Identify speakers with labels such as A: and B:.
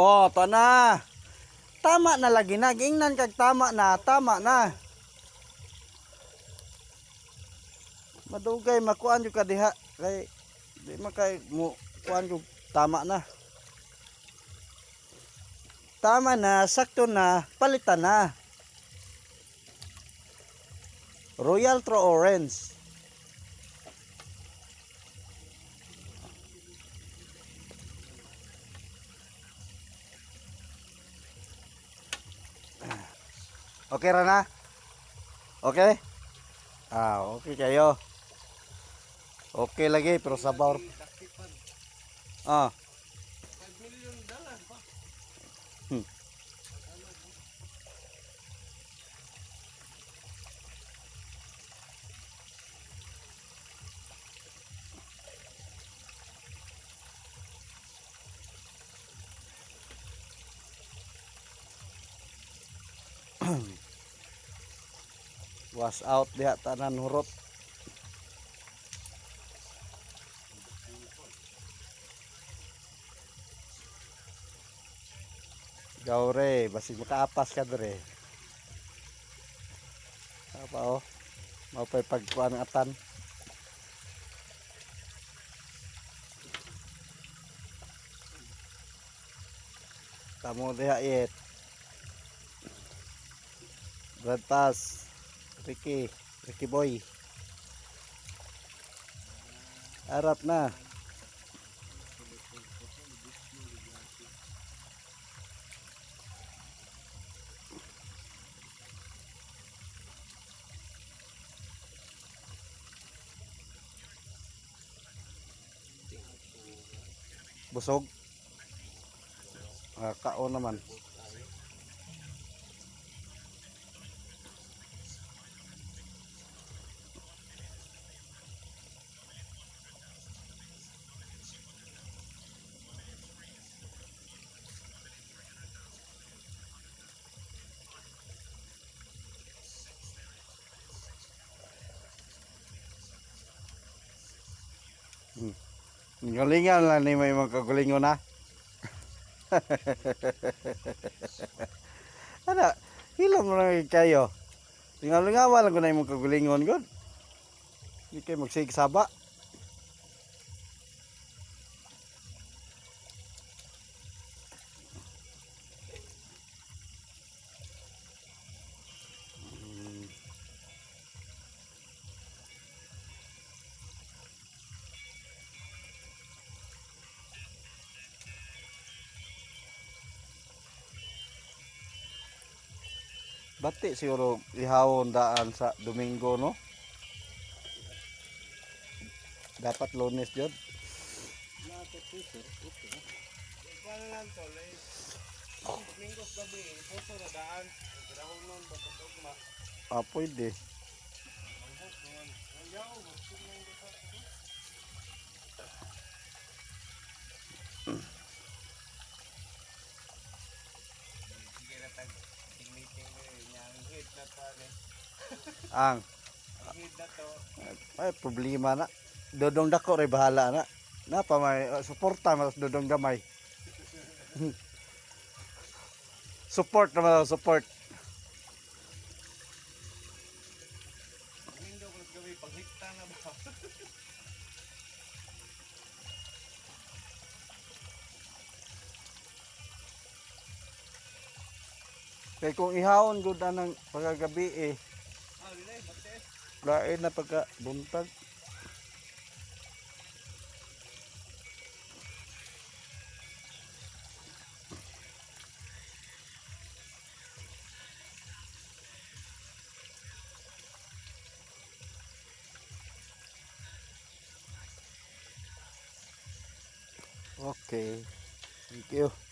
A: Oh, to na. Tama na lagi na. Giingnan kag tama na, tama na. Madugay makuan jud ka diha kay di man kay mo kuan jud tama na. Tama na, sakto na, palitan na. Royal Tro Orange. Okay ra na? Okay? Ah, okay kayo. Okay lagi pero sabaw.
B: Takipan.
A: Ah,
B: 5 million dollar pa.
A: Was out diha tanan hurot. Gawre, basig makaapas ka dre. Apa oh. Mapay pagkuan ang atan. Tamo diha it. Brad Pass. Ricky, Ricky Boy. Arat na. Busog. Ah, kaon naman. Galingan lang ni may mga kagulingon na. Ana, hilom lang kayo. Lingaw-lingawa lang ko na imong kagulingon gud. Di kayo magsigsaba. Bati siguro ihawon daan sa Domingo, no? Dapat Lunes jud.
B: Paano lang to? Like, Domingo sa gabi, puso na daan. Pirahonon, basta ugma.
A: Ah, pwede.
B: Manghok naman. Ang yaw, gusto mo yung basta. Sige na tag meeting na yun. Ang head na to. Ano.
A: Ang
B: Ang head na to.
A: ay problema na. Dodong dako ray bahala na. Na pa may suporta mas dodong gamay. Support naman support.
B: Domingo ko sa gabi, paghikta na ba?
A: Kay kung ihawon gud anang pagkagabi eh,
B: Ah, di na eh, bate.
A: lain na pagka buntag. Okay. Thank you.